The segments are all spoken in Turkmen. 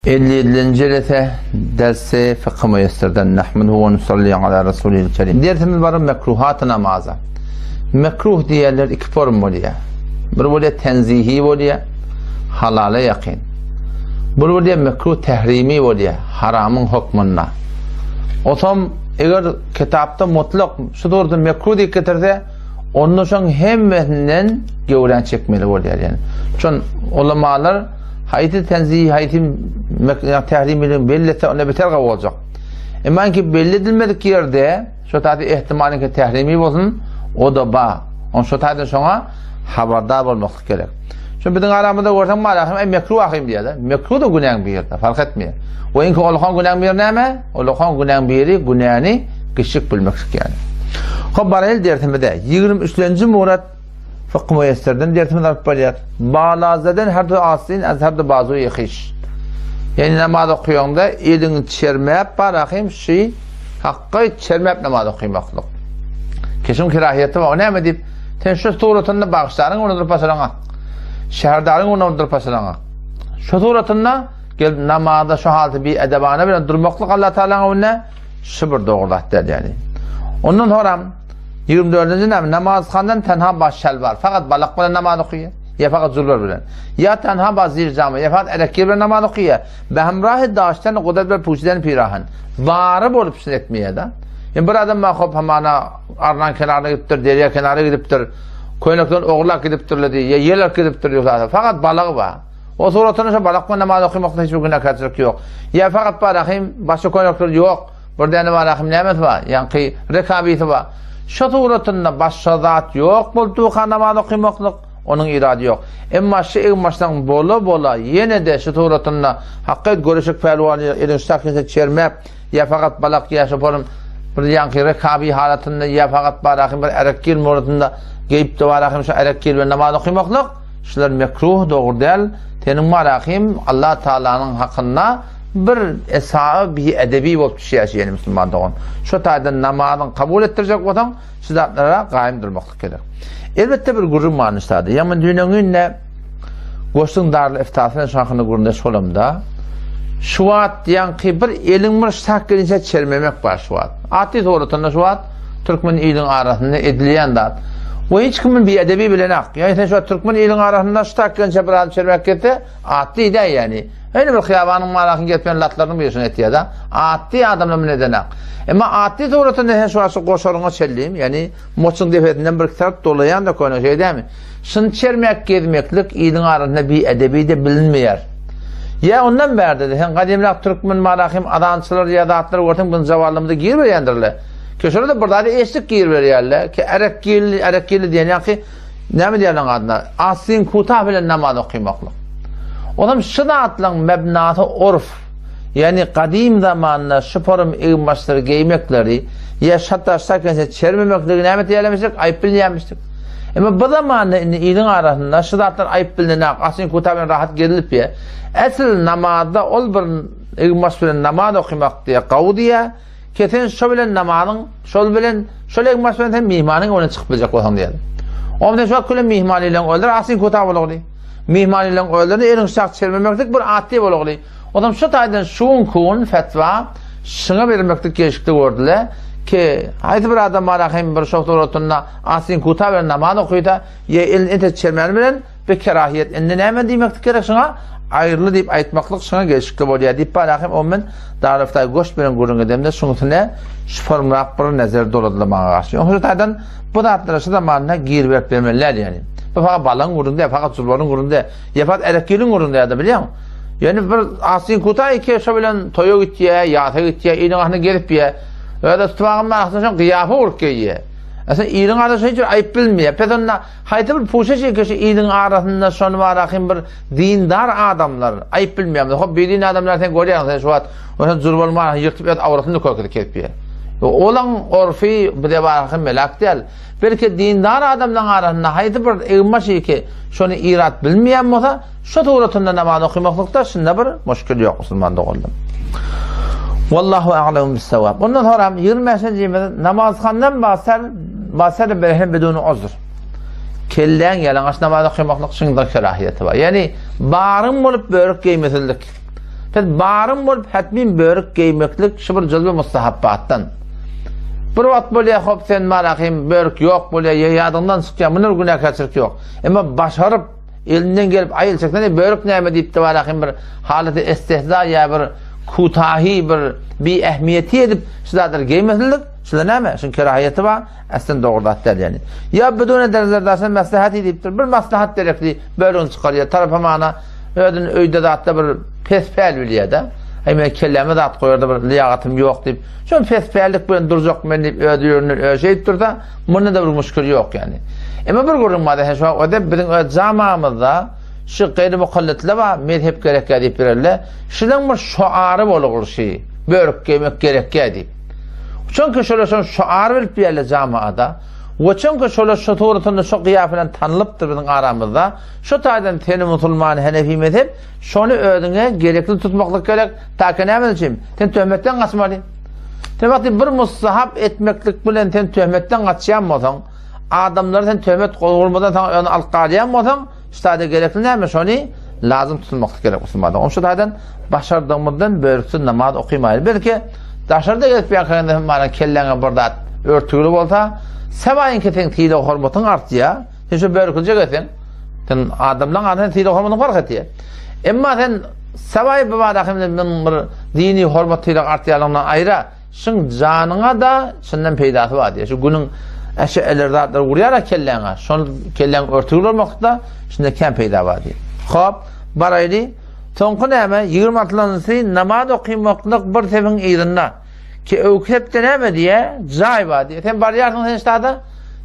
57-nji jelese dersi fykhy müýesserden Nahmeduhu we nusalli ala rasulil kerim. Dersimiz bar mekruhat namaza. Mekruh diýerler iki form bolýar. Bir bolýar tenzihi bolýar, halala ýakyn. Bir bolýar mekruh tehrimi bolýar, haramyň hökmünde. Otam eger kitapda mutlak şu dogruda mekruh diýip getirse, onda şoň hemmesinden göwrän çekmeli bolýar ýani. Şon ulamalar Haýsy tenzihi, haýsy tährim bilen belli etse, onda beter gowy boljak. Emma ki belli edilmedik ýerde, şo taýda ihtimalyň ki tährimi bolsun, o da ba. On şo taýda şoňa habardar bolmaklyk gerek. Şu biziň aramyzda görseň malahym, ey mekruh ahym diýýärler. Mekruh da günäň bir ýerde, fark etmeýär. We inki olakan günäň biri näme? Olakan günäň biri günäni kiçjik bilmeklik ýaly. Hop baraýyl dersimize. 23-nji murat Fykh Müýesserden dersimizi alyp barýar. Balazaden her du asin az her du bazuýy hyş. Ýani namaz okaýaňda eliňi çermäp barahym şi hakga çermäp namaz okaýmaklyk. Keşiň kerahiýeti bar. O näme diýip, sen şu suratynda bagyşlaryň öňünde durup başaraňak. Şäherdaryň öňünde durup başaraňak. Şu suratynda gelip namazda şu halda bir edebana bilen durmaklyk Allah Taalanyň öňünde şu bir dogry zat däl ýani. Ondan soňra Ýigrimi dördünji näme? Namazhandan tenha baş şelwar, fakat balak bilen namaz okaýar, ýa fakat julbar bilen. Ýa tenha baş zir jama, ýa fakat erekgir bilen namaz okaýar. Behemrahi daşdan gudrat bilen puşiden pirahan. Bary bolup şuny etmeýär-de. Ýa bir adam bar hop hamana arnan kenaryna gidipdir, derýa kenara gidipdir. Köýnekden ogurlap gidipdirler diýýär, ýa ýel alyp gidipdir diýýär. Fakat balagy bar. O suratyny şo balak bilen namaz okamakda hiç bir günäkärçilik ýok. Ýa fakat barahym başga köýnekler ýok. Bir däne bar ahym nämesi bar? Ýaňky rekabisi bar. Şo suratynda başga zat ýok bolup durka namaz okymaklyk, onuň irady ýok. Emma şu egin-başlaň bola-bola ýene-de şu suratynda hakyt göreşek pälwany eliň şahsy çermäp, ýa fakat balak ýa şoparyň bir ýaňky rekabi halatynda ýa fakat bar ahym bir erekgil muratynda geýip-de bar ahym şu erekgil bilen namaz okymaklyk, şular mekruh, dogry däl. Seniň bar ahym Allah Taalanyň hakynda Bir esaby bi edebi bolup düşýär şu ýene musulman dogan. Şu taýdan namazyň kabul etdirjek bolsaň, şu zatlara gaýym durmaklyk gerek. Elbetde bir gürrüň bar nişada. Ýa men düýn öňünde goşuň darly iftasy bilen şu hakynda gürrüňdeş bolamda, şu wagt ýaňky bir eliň bir şak gelinçe çermemek bar şu wagt. Atly suratynda şu wagt türkmen iliň arasynda edilýän zat. We hiç kimin bi edebi bilenak. Ýa sen şu wagt türkmen iliň arasynda şak gelinçe bir adam çermek gelse, Atly däl ýani. Ýöne bir hyýabanyň marakyň gelip latlarynyň birisini etýär-de. Atly adamlar muny edenak. Emma atly suratynda sen şu wagt şu goşaryňa çellim, ýani moçuň depesinden bir tarap dolaýan da köne şey dämi? Şuny çermek gezmeklik iliň arasynda bir edebi-de bilinmeýär. Ýa ondan bärde-de sen gadymrak türkmen marahym azançylar ýa zatlar görseň bunu zawallymyza girberýändirler. Ki şolar-da bir zady eşlik girberýärler. Ki erek gilli, erek gilli diýen ýaňky Näme diýerler adyna? Aslyn kuta bilen namaz okymaklyk. Onam şu zatlaryň mebnasy urf. Ýagny gadym zamanda şu forum egin-başlary geýmekleri, ýa şatda şakense çermemekligi näme diýerlemişdik? Aýyp bilýärmişdik. Emma bu zamanda indi iliň arasynda şu zatlar aýyp bilinenak, aslyn kuta bilen rahat gezilip ýa. Esl namazda ol bir egin-baş bilen namaz okymak diýe gawy diýe. Kesen şo bilen namazyň, şol bilen, şol egin-baş bilen sen mihmanyň öňüne çykyp biljek bolsaň diýýär. Onda sen şo bilen mihman ile öldür, asyň kötä bolagly. Mihman ile öldür, eliň şak çermemeklik bir atdy bolagly. Ondan şu taýdan şuň kun fetwa şuňa bermeklik gelşikli gördüler ki haýsy bir adam bar hem bir şo suratynda asyň kuta bilen namaz okyda, ýa elini ete çermän bilen Bir kerahiýet indi näme diýmeklik gerek şuňa? Aýryly diýip aýtmaklyk şuňa gelşikli bolýar diýip barahym o men Darüftaý göç bilen gürrüň edemde şuňsine şu formrak bir nezer doladylar maňa garşy. Oňa şu taýdan bu zatlara şu zamanda giriberip bermeli däl ýani. Bu fakat balaň gürrüň däl, fakat zulbaryň gürrüň däl, ýa fakat erekiliň gürrüň däl-de bilýäňmi? Ýöne bir asyň kuta iki şo bilen toýa gitýär, ýasa gitýär, iliň arasynda gezip ýär. Özi tutmagym arasynda şoň gyýafa urup geýýär. Aslynda iliň arasynda hiç bir aýyp bilmeýär. Pes onda Haýsy bir puşa çekişi iliň arasynda şony barahym bir dindar adamlar aýyp bilmeýärmi? Hop bidin adamlar sen görýäň sen şu wagt oşa jurbalyň barasyny ýyrtyp öz awrasyny köküzi kesip ýer. Olaň orfy bize barahym melak däl. Belki dindar adamlaryň arasynda haýsy bir egin-baş iki şony irat bilmeýän bolsa şo suratynda namaz okymaklykda şunda bir muşkil ýok musulman doganlar. Wallahu a'lem bis-sawab. Ondan sonra 25-nji namazhandan basar basar berhen bidun uzr. Kelläň ýalaňaç namaz okamaklyk şunda kerahiýeti bar. Ýagny baryň bolup börük geýmesizlik. Biz baryň bolup hetmin börük geýmeklik şu bir jülbe mustahabbatdan. Bir wagt bolýar hop sen marahym börük ýok bolýar ýa ýadyňdan çykýar muny bir günäkärçilik ýok. Emma başaryp elinden gelip aýyl çeksen börük näme diýip-de marahym bir halaty estihza ýa bir kutahi bir bi ähmiýeti edip şu zatlary geýmeslilik şunda näme? Şuň kerahiýeti bar. Aslynda dogry zat däl ýani. Ýa bidune derzerdaşan maslahat diýipdir. Bir maslahat gerekli bölügini çykarýar. Tarapa mana özüni öýde zatda bir pes päl bilýär-de. Aý men kelläme zat goýarda bir lyýagatym ýok diýip, şol pes pällik bilen durjak men diýip öz ýerinden öz şeýdip dursa, munda da bir muşkil ýok ýani. Emma bir gürrüň bar da, şu wagt biziň öz jamamyzda şu gaýry mukallitler bar, mezhep gerekýär diýip ýörerler. Şunuň bir şoary bolugurşy, börük geýmek gerekýär diýip. Çünki şolar şony şuar bilip ýerli jamaada we çünki şolar şu suratynda şu gyýaf bilen tanylypdyr biziň aramyzda. Şu taýdan seni musulman Hanefi mezhep şony özüňe gerekli tutmaklyk gerek. Ta ki näme üçin? Sen töhmetden gaçmaly. Sen wagty bir mustahap etmeklik bilen sen töhmetden gaçýan bolsaň, adamlary sen töhmet gozgurmadan saňa özüni alyp galýan bolsaň, Şu taýda gerekli näme? Şony lazym tutulmaklyk gerek musulmanda. Onuň şu taýdan başardygymyzdan börüksiz namaz okymaýly. Belki daşarda gezip ýarkaňda hem mana kelläňe bir zat örtügli bolsa, sebaýyňky seň sylag hormatyň artýar. Sen şu börküje gezseň, sen adamlaryň arasynda sylag hormatyň fark etýär. Emma sen sebaý bu barada hem bir dini hormat sylag artýarlygyndan aýra, Şuň janyňa-da şundan peýdasy bar diýýär. Şu günüň äşe eler zatlar urýar-a kelläňe. Şol kelläň örtügli bolmakda şunda kän peýda bar diýýär. Hop, baraýly. Soňky näme? 26-njysy namaz okymaklyk bir sebiň yzynda. Ki öwki sepde näme diýýär? Jaý bar diýýär. Sen barýarsyň sen ştada.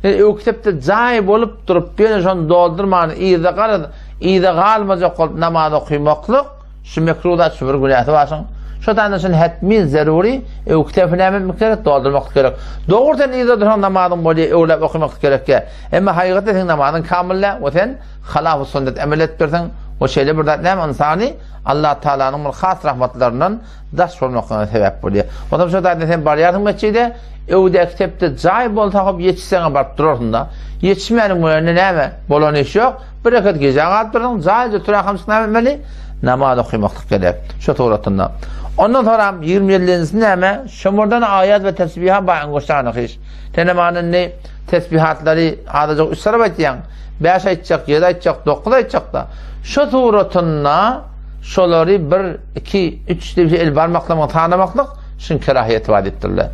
Sen öwki sepde jaý bolup durup, ýöne şony doldurman yzda garaz, yza galmajak bolup namaz okymaklyk Şu mekruh zat şu bir günäsi bar şuň. Şo taýdan şuny hetmin zeruri öwki tarapy näme etmek gerek? Doldurmak gerek. Dogry sen yzda dursaň namazyň bolýar, öwläp okamak gerekýär. Emma hakykatda seň namazyň kamyl däl we sen halafy sünnet emel edip dursuň. We şeýle bir zat näme ynsany Allah Taalanyň bir has rahmatlaryndan daş bolmaklygyna sebäp bolýar. Onsoň şo taýdan sen barýarsyň mesjide, öwdäki tepde jaý bolsa hop ýetişseňem baryp durarsyň-da. Ýetişmäniň bilen näme? Bolan iş ýok. Bir rekat gijä galyp durdyň, jaýja turakam näme etmeli? Namaz okamaklyk gerek. Şu suratynda. Ondan soňra 27-nji näme? Şomurdan aýat we tesbiha ba angoştany hyş. Sen hem indi tesbihatlary azajyk üç tarap aýtýaň. 5 aýtjak, 7 aýtjak, 9 aýtjak da. Şu suratynda şolary 1, 2, 3 diýip el barmaklaryňy sanamaklyk şuň kerahiýeti bar diýipdirler.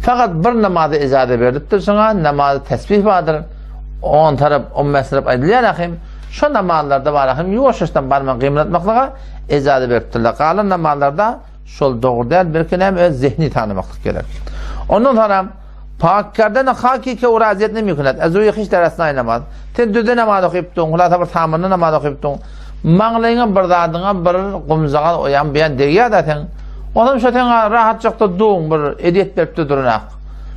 Fakat bir namazy ijaza berlipdir şoňa, namazy tesbih bardyr. On tarap, on bäş tarap aýdylýar ahim. Şo namazlarda bar ahim, ýuwaş-ýuwaşdan barmagy gymylatmaklyga ejaza beripdirler. Galan namazlarda şol dogry däl, belki näme öz zehni tanamaklyk gerek. Ondan soňra pak kerden haki ke uraziyet ne mümkün. Ezuyi hiç deresine namaz. Sen düzde namaz okypdyň, hulasa bir samynda namaz okypdyň. Maňlaýyňa bir zadyňa bir gumjaga oýan beýan degýär-de sen. Onam şo sen rahatjakda duň bir ediyet beripdi durunak.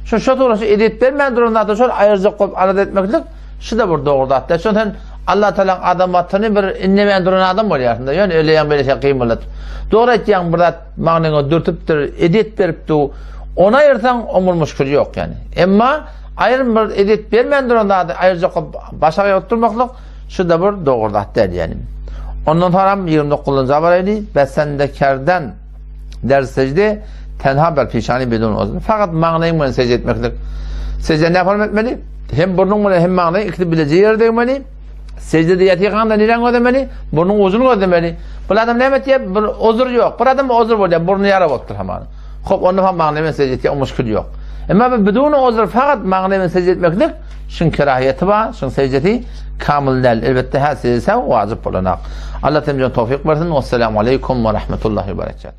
Şu şo tugrasy edip bermän duran zady şol aýyrjak bolup alada etmeklik şu-da bir dogry zat däl. Şonda sen Allah Tagalaň azamatyny bir inlemän duran adam bolýarsyň-da. Ýöne öleýäň beýle sen gymyladyp. Dogry aýtýaň bir zat magnyňa dürtüpdir, edip beripdi. Ony aýyrsaň oňa muşkil ýok ýani. Emma aýrym bir edip bermän duran zady aýyrjak bolup başa gaýyp durmaklyk şu-da bir dogry zat däl ýani. Ondan soňram 29-njy baraýly. Besende kerden Der secde tenha ber pişani bidun uzr. Fakat maňlaýyň bilen secde etmeklik. Secde ne form etmeli? Hem burnuň bilen hem maňlaýyň ikisi bileje ýere degmeli. Secdede ýatyrkaňda niräni gözlemeli? Burnuň ujuny gözlemeli. Bir adam näme etýär? Bir uzur ýok. Bir adam uzur bolýar, burny ýara bolupdyr hamana. Hop, onda hem maňlaý bilen secde etýär, o muşkil ýok. Emma bir bidun uzr fakat maňlaý bilen secde etmeklik şuň kerahiýeti bar, şuň secdesi kamil däl. Elbetde, hä secde wajyp bolanak. Allah temjen towfik bersin. Wesselamu aleýkum we rahmetullahi we berekatuh.